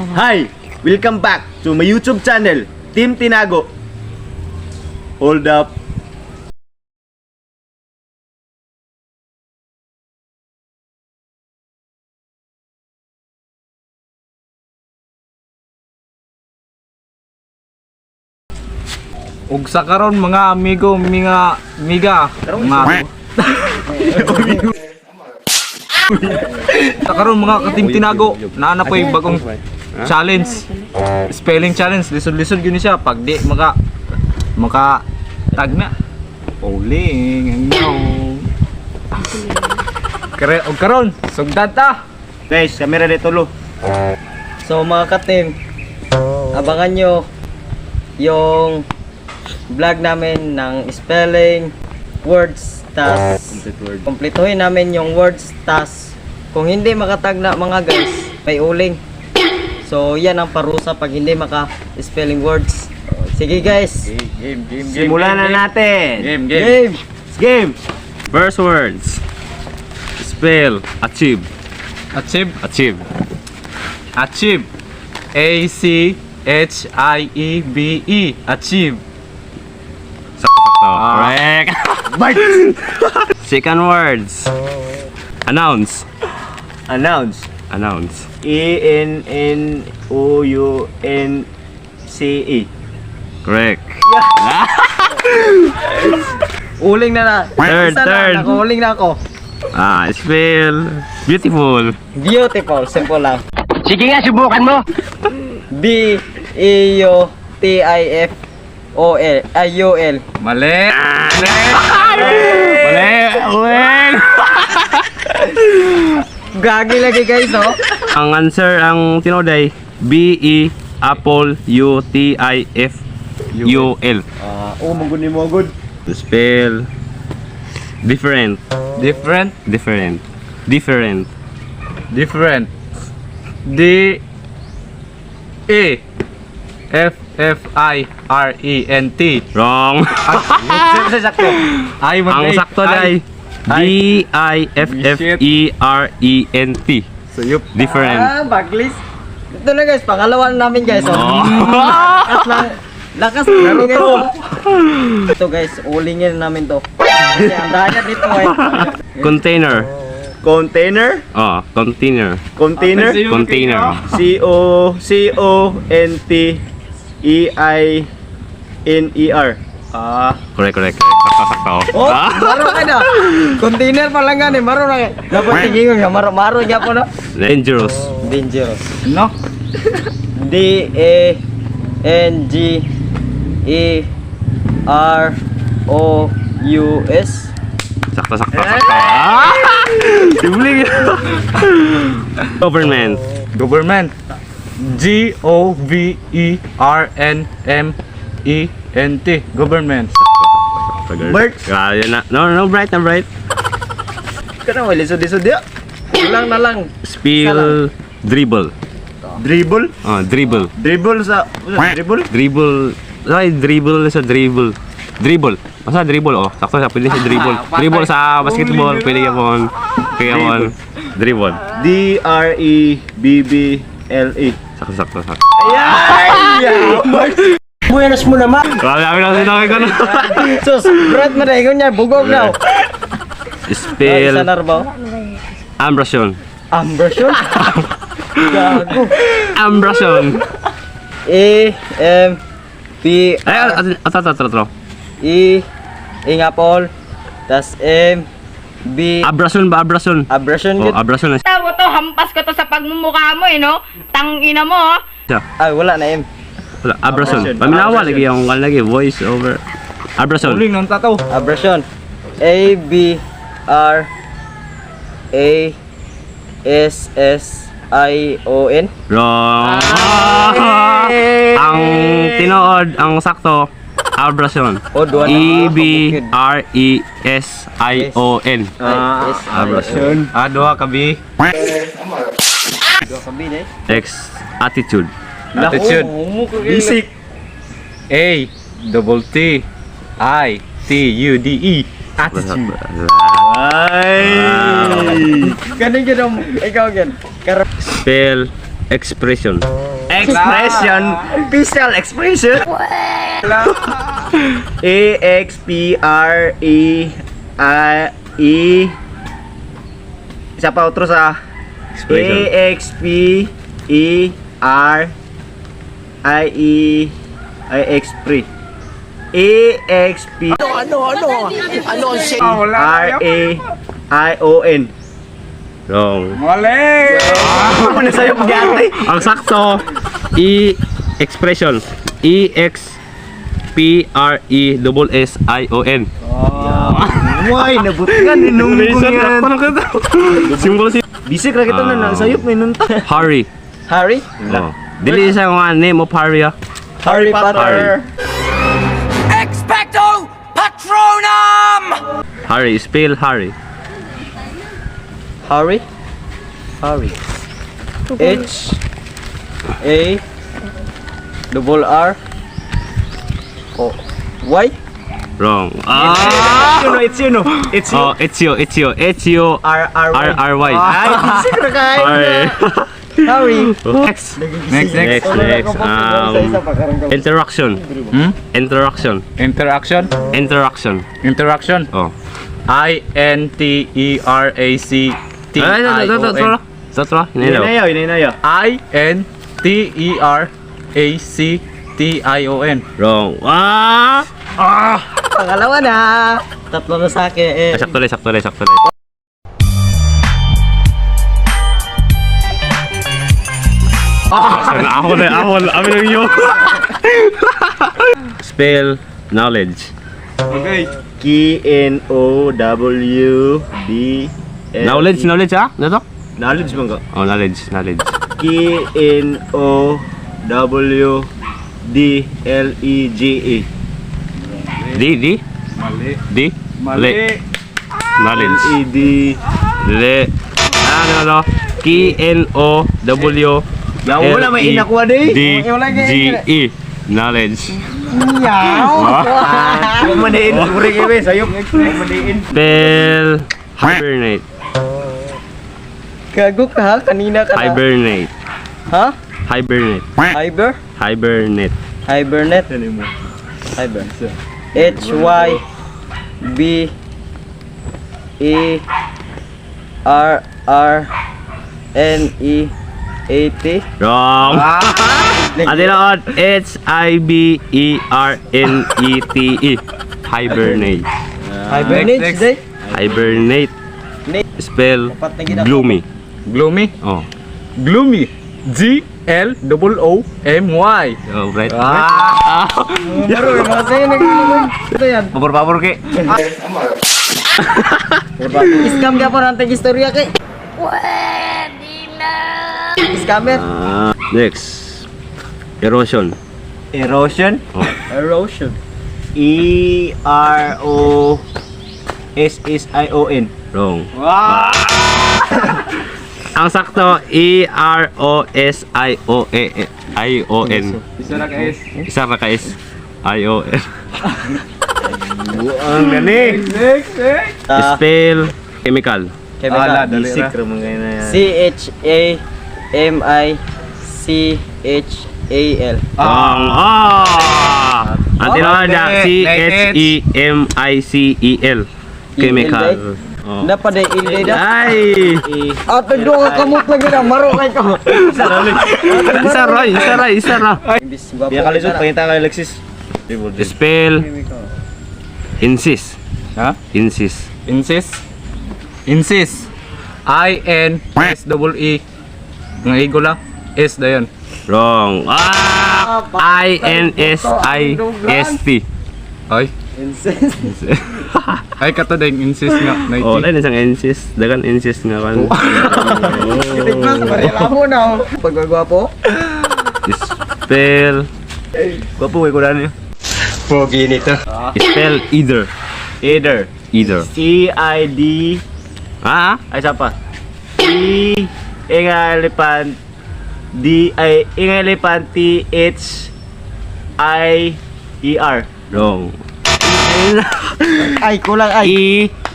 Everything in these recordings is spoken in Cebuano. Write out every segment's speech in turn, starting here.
Hi! Welcome back to my YouTube channel, Team Tinago. Hold up. Ug sa karon mga amigo, mga miga, mga sa karon mga katim tinago, naa na po'y bagong challenge. Spelling challenge, lisod-lisod gyud ni siya pag di maka maka tagna. Uling ang no. Kare og karon, sugdan ta. Guys, kamera dito lo. So mga katim, abangan nyo yung vlog namin ng spelling, words, tas kumpletuhin namin yung words, tas kung hindi makatagna mga guys, may uling. So yan ang parusa pag hindi maka-spelling words. Sige guys, Game, game, game. Simulan na natin. Game, game. game! Game! First words. Spell achieve. Achieve. Achieve. Achieve. A C H I E B E. Achieve. Sakto. Correct. Second words. Announce. Announce. Announce. E N N O U N C E. Correct. Uling na na. Third, Isa na, third. Nakauling na ako. Ah, spell beautiful. Beautiful, simple lang. Sige nga, subukan mo. B E U T I F O L I U L. Mali. Mali. Uling. Gagi lagi guys, oh. Ang answer ang tinoday B E Apple U T I F U L. Ah, oh, mangguni mo good. Spell different. Different. Different. Different. Different. D E F F I R E N T. Wrong. Sa sakto. Ay, Ang sakto day D I F F E R E N T. Sayop. Different. Ah, baglis. Ito na guys, pangalawa na namin guys, oh. Lakas lang. Lakas lang guys. Oh. Ito guys, ulingin na namin to. Kasi ang daya dito eh. Container. Container? Oh, container. Container? Container. C O C O N T E I N E R. Ah, Correct, correct, correct. Sakto, sakto. Oh, maro ka na. Container pa lang gani, maro na. Dapat tingin nga maro maro niya po no. Dangerous. Dangerous. no. D A N G E R O U S. Sakto, sakto, sakto. Ah! Sibling. Government. Government. G O V E R N M E N T. Government. Bert. Grabe na. No, no, bright na bright. Kana wala lisod-lisod ya. Kulang na lang. Spill dribble. Dribble? Oh, dribble. Dribble sa dribble? Dribble. Ay, dribble sa dribble. Dribble. Basta dribble, oh. Sakto siya. Pwede sa dribble. Dribble sa basketball. Pwede ka po. Pwede ka po. Dribble. D R E B B L E. Sakto, sakto, sakto. Ay! Buenas mo naman. Grabe, kami na sinabi ko na. Sus, Brad mo na ingon niya, bugog na. Spell Isa na ba? Ambrasion. Ambersion. Gago. Ambrasion. A M P Ay, ato, ato, ato, ato. E E nga Paul. Tas M B Abrasion ba? Abrasion. Abrasion Oh, gid. abrasion na Tawo to, hampas ko to sa pagmumukha mo eh, no? Tang ina mo, oh. siya. Ay, wala na M. Wala, abrasion. Abrasion. Paminawa lagi yung kan lagi voice over. Abrasion. Uling ng tataw. Abrasion. A B R A S S I O N. Wrong. Ang tinuod, ang sakto, abrasion. O, duwa na. E B R E S I O N. Ah, S I O N. Abrasion. Ah, duha ka B. Duha ka B, eh. X attitude. Attitude. Basic. A double T I T U D E. Attitude. Ay! Ganin gid ang ikaw gid. Kar Spell Expression. Expression. Facial expression. A X P R E I E. Isa pa otro sa Expression. A X P E R I E I X P A X P Ah, wala. R A I O N. Wrong. Mali! Ano sa'yo pag-ate? Ang sakto, E expression. E X P R E S S I O N. Why nabutingan ninong ko yan. Simbolo si Bisik ra kita na Ah. nasayop may nunta. Harry. Harry? Oh. Dili siya nga name of Harry ah. Harry Potter. Expecto Patronum! Harry, spell Harry. Harry? Harry. H A double R O Y. Wrong. Ah! It's you no, it's you. Oh, it's you, it's you, it's you. R R R Y. R Y. Ay, bisik ra kay. Harry. Harry. Next. Next, next. Next, next. Interaction. Hmm? Interaction. Interaction? Interaction. Interaction. Oh. I N T E R A C T Ay, I ito, ito, O ito, N. ito, ito, ito. Inayaw, inayaw. I N T E R A C T I O N. Wrong. Ah! Pangalawa na. Tatlo na sa akin. Eh. Ah, sakto rin, sakto rin, sakto rin. Ah, ako na, ako na, amin ang iyo. Spell knowledge. Okay. K N O W D L E. Knowledge, knowledge ah? Ano to? Knowledge man ka. Oh, knowledge, knowledge. K N O W D L E G E. D, D? Mali. D? Mali. Le. Knowledge. E D. Le. Ah, ano, ano? K N O W Ya, wala may L E inakuha day. D G E. Knowledge. Ah, maniin, uri kayo sayop. Maniin. Spell hibernate. Gago ka ha? Kanina ka na. Hibernate. Ha? Hibernate. Hyber? Hibernate. Hibernate? Hyber. H Y B E R R N E A T. Wrong. Ate noon, H I B E R N E T E. Hibernate. Hibernate Next, next. day? Hibernate. Nate. Spell Dapat na gina- gloomy. Gloomy. Oh. Gloomy. G L O O M Y. Oh, right. Ah! Bro, yung mga sa'yo nag- Ito yan. Pabor-pabor kay. Scam ka po ng istorya kay. Pwede na! Scammer. Ah, next. Erosion. Erosion. Oh. Erosion. E R O S S I O N. Wrong. Ang sakto, E R O S I O E E I O N. Isa na ka S. Isa ra ka S I O N. Ang gani. Next, next. Ah, Spell chemical. chemical. Ala, dali Bisik ra. ra mga na yan. C H A M I C H A L. Wrong. Ah! Ang tinawag niya, C H E M I C E L. Chemical. Oh. Dapat day il day da. Ay! Ato do ka kamot lagi na maro kay ko. Isa ra, isa ra, isa ra. Imbis gwapo. Biya kalisod, pangita kay Alexis. Spell insist. Ha? Insist. Insist. Insist. I N S double E. Nga igo lang. S dayon. Wrong. Ah! I N S I S T. Ay. Insist. Ay kato dayong insist nga. Oh, 90. wala isang insist. Dagan insist nga kan. Tignan parela mo na. Pagkagwapo. Spell Gwapo kay kudan niyo. spell either. Either. Either. C I D Ah? ay sapa. E E nga elephant D I E nga elephant T H I E R. Wrong. Ay kulang ay. E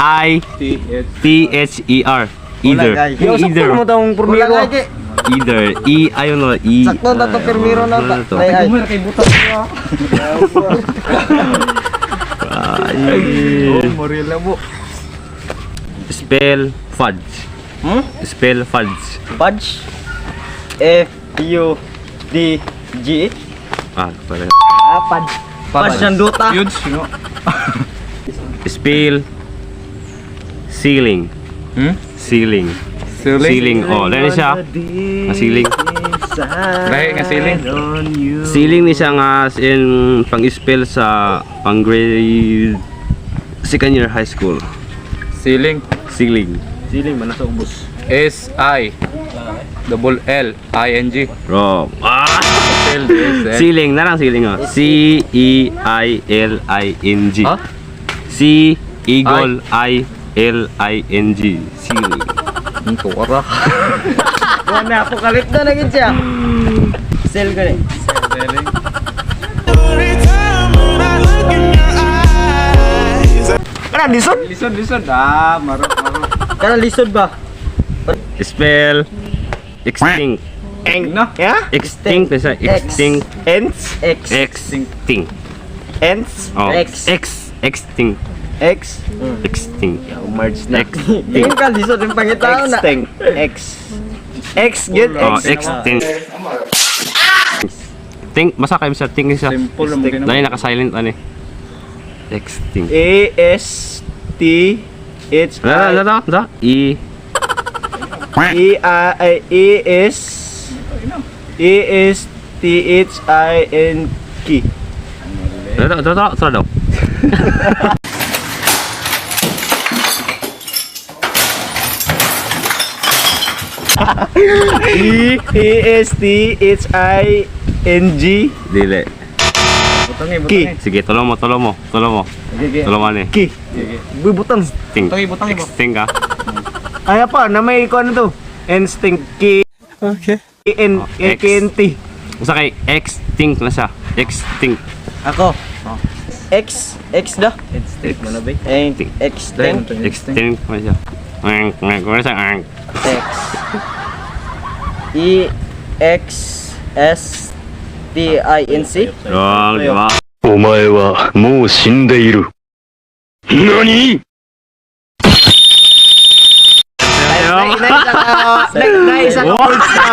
I T H T H E R. Either. Kulang ay. Either. Mo tong Kulang ay kay. Either. E, ayaw no. E. Sakto na to, pirmiro na ta. Ano to? Ay, ay. Kay butas niya. Ay. Oh, Morilla mo. Spell fudge. Hmm? Spell fudge. Fudge. F U D G. Ah, pala. Ah, fudge. Fudge ng duta. Huge, no? Spell ceiling. Hmm? Ceiling. Ceiling. Ceiling. Oh, dahil siya. Nga ceiling. Lahi nga ceiling. Ceiling ni siya nga as in pang-spell sa pang grade second year high school. Ceiling. Ceiling. Siling man nasa ubos. S I double L I N G. Wrong. Ah! L S L. Ceiling na lang ceiling oh. C E I L I N G. Ha? C eagle I L I N G. Ceiling. Ang tuwara. Wala, apocalypse na naging siya. Sell ko na. Ceiling. Kana lisod. Lisod, lisod. Ah, marok, marok. Kana lisod ba? Spell extinct. Eng. Na. Yeah? Extinct na siya. Extinct. Ends. X. Extinct. Ends. Oh. X. X. Extinct. X. Extinct. Merge na. Extinct. Yung ka lisod yung pangitao na. Extinct. X. X get Oh, X. extinct. Think, basta kayo sa think siya. Simple lang mo Dahil naka-silent ano eh. Extinct. A S T H Wala, I wala, wala, wala. E. E I E S E S T H I N K. Wala, wala, wala, wala daw. E E S T H I N G Dili. Butang eh, K. butang eh. Sige, tulong mo, tulong mo, tulong mo. Sige, Tulong mo ano eh. K. Uy, butang. Extinct. Butang eh, butang eh. Extinct ah. Ay pa, na may ko ano to? Instinct K. Okay. N Oh, K X. K N T. Basta kay extinct na siya. Extinct. Ako. X. X da. Instinct mo na ba? Eh, Extinct. Extinct na siya. Ang, ang, ang, ang, ang. X. E X S T I N C. Wrong, di ba? お前はもう死んでいる。何 Naisa ka words na.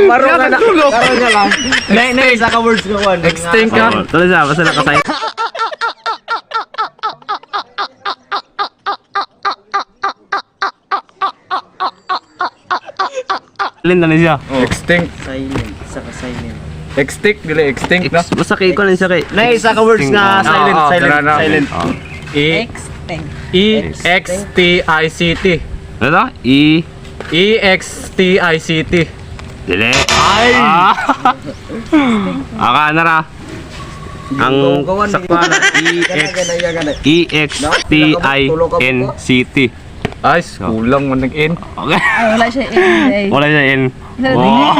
Maro ka na. Karon na lang. Naisa ka words ka kuan. Extinct ka. Oh, tuloy siya, basta naka-silent. Silent na siya. Extinct. Silent. Saka silent. Extinct, dili extinct na. Ex, basta kay ko lang siya kay. Naisa ka words na Oh, silent, oh, silent, tara na. silent. Oh. E E X T I C T. Ano to? E E X T I C T. Dili. Ay! Ah. Aka na ra. Ang sakto na E X E X T I N C T. Ay, kulang mo nag-N. Okay. Ay, wala siya N. eh. Wala siya N. Oh.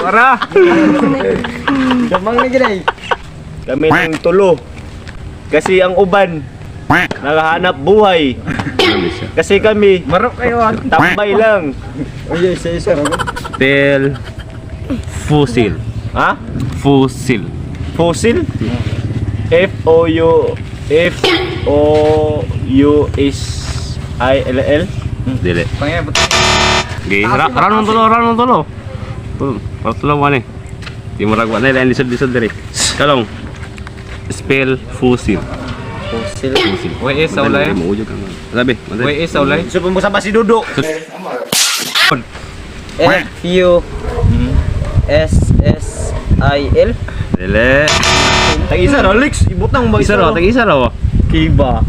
Para! Gamang na ginay. Kami ng tulo. Kasi ang uban naghahanap buhay. Kasi kami Marok kayo ah. tambay lang. Uy, isa isa. Spell fossil. Ha? Fossil. Fossil? F O U F O U S I L L. Dili. Tangina, butang. Okay, ra ra tulo, ra tulo. Tulo, para tulo mo ni. Di mo ragwa na ilan lisod-lisod diri. Kalong. Spell fossil. Fossil. Fossil. Uy, eh, sa ulay. Mauyog ang. Sabi, Uy, eh, sa ulay. So mo sa si Dudo. F U S S I L. Dili. Tag isa ro, Lex, ibutang mo Isa ro, tag isa ro. Kiba.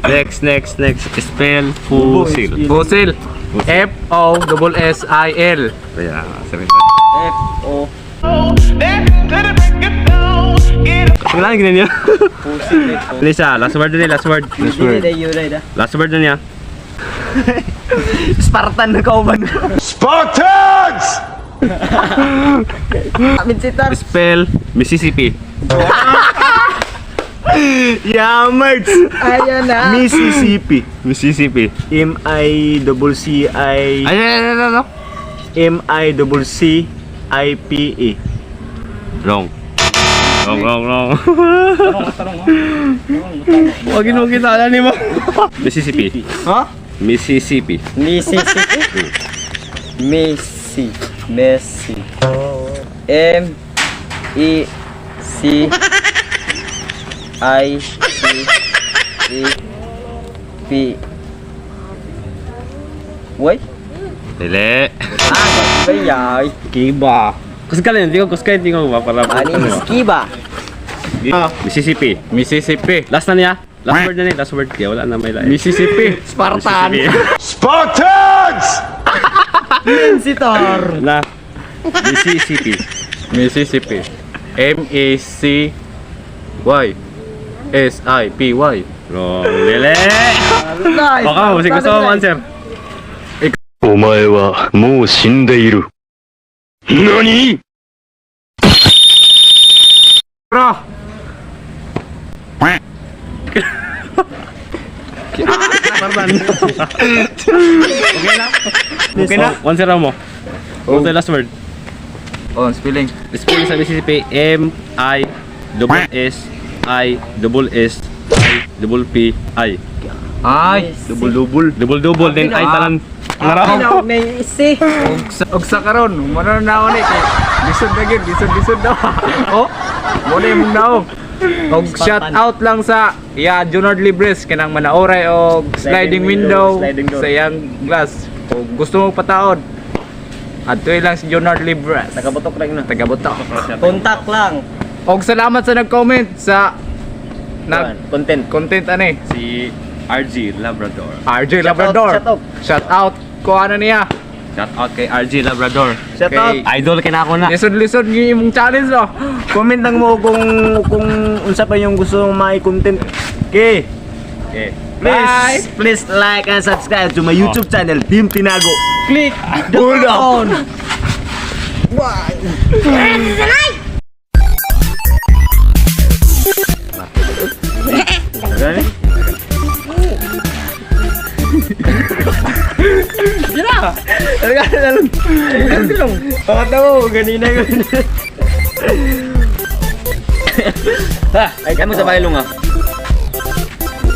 Next, next, next. Spell fossil. Fossil. F O double S I L. Ayan, sabi. F O Wala na ganyan niya. Fossil. Lisa, last word na niya, last word. Last Hindi word. na yun na. Last word na niya. Spartan na kauban. Spartans! Minsitar. Spell Mississippi. Yamards! Ayan na. Mississippi. Mississippi. M I double C I Ay, ay, ay, ay, ay. M I double C I P E. Wrong. Wrong, wrong, wrong. Wag mo kita ni mo. Mississippi. Ha? Mississippi. Mississippi. Messi. Messi. M E C I C E P Y. Dili. Ah, ay. Kiba. Kusgan hindi ko kusgan hindi ko ba para Ani Skiba. Mississippi. Mississippi. Last na niya. Last word na niya. Last word kaya wala na may lain. Mississippi. Spartan. Mississippi. Spartans! Sitar. Na. Mississippi. Mississippi. M A C Y S I P Y. Wrong. Dili. Baka mo gusto mo answer. お前はもう死んでいる。何 Bro. Okay na? Okay na? Oh, answer mo. Oh. Ano last word? Oh, spelling. Spelling sa Mississippi M I double S I double S I double P I. Ay, Double double. Double double then I tanan. Naraw. May isi. Og sa karon, muna na ako ni kay lisod na gyud, lisod lisod na. Oh, muna imong naong. Og shout out lang sa ya Junard Libres kanang manauray og sliding window, sliding door. sa iyang glass. Og gusto mo pataod, adtoy lang si Junard Libres. Tagabotok rin na. Tagabotok. Contact lang. Og salamat sa nag-comment sa nag Content. content ani Si RG Labrador. RJ Labrador. Shout out. Shout out ko ano niya. Shout out kay RG Labrador. Shout out. Kay- Idol kay na ako na. Lisod-lisod gyud imong challenge oh. Comment lang mo kung unsa pa yung gusto mong mai-content. Okay. Okay. Please, please like and subscribe to my YouTube channel, Team Tinago. Click the Hold up. button. Pakatawa ko ganina yun. Ha, ay kamo sa bailong ah.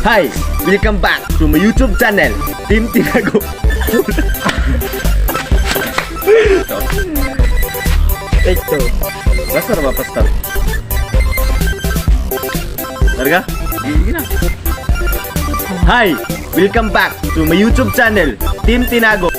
Hi, welcome back to my YouTube channel, Team Tinago. Take two. Basta ra ba basta? Larga? Hi, welcome back to my YouTube channel, Team Tinago.